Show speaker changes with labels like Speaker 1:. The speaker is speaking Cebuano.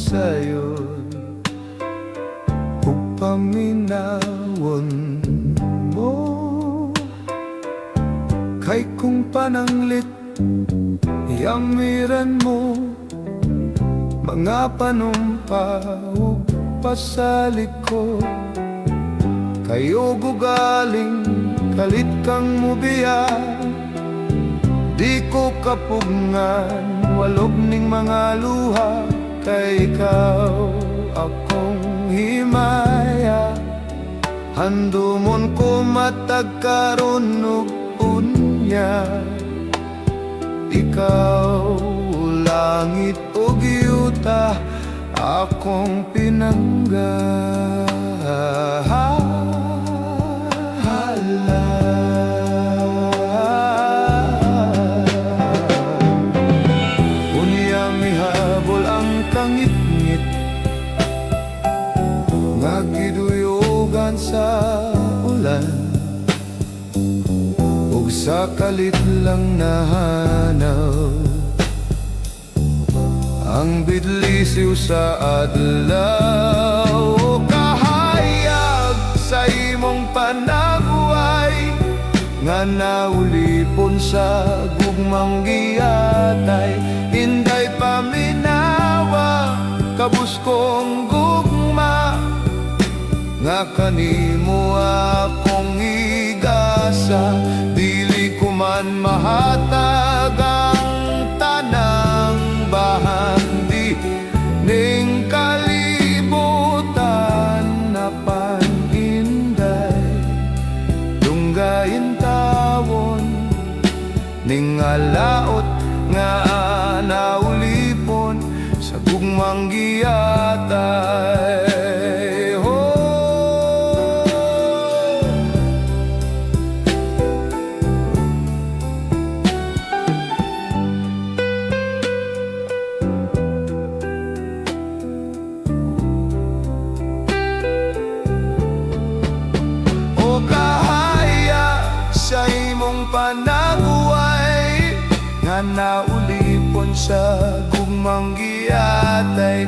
Speaker 1: sayon ug paminawon mo. Kay kung pananglit yamiran mo mga panumpa ug pasalig ko, kayo gugaling kalit kang mubiya. Di ko kapugngan walog ning mga luha, kay ikaw akong himaya. Handumon ko matag karon ug unya. Ikaw langit ug yuta akong pinangga. Unya mihabol ang kangitngit nga giduyogan sa ulan ug sa kalit lang nahanaw ang bidlisiw sa adlaw. Kahayag sa imong panagway nga naulipon sa gugmang giatay. Inday paminawa kabus kong gugma nga kanimo akong igasa. Dili ko man mahatag ang tanang bahandi ning kalibutan, apan inday dunggain tawon ning alaot nga naulipon sa gugmang giatay. Oh. O kahayag sa imong panagway nga naulipon sa gugmang giatay.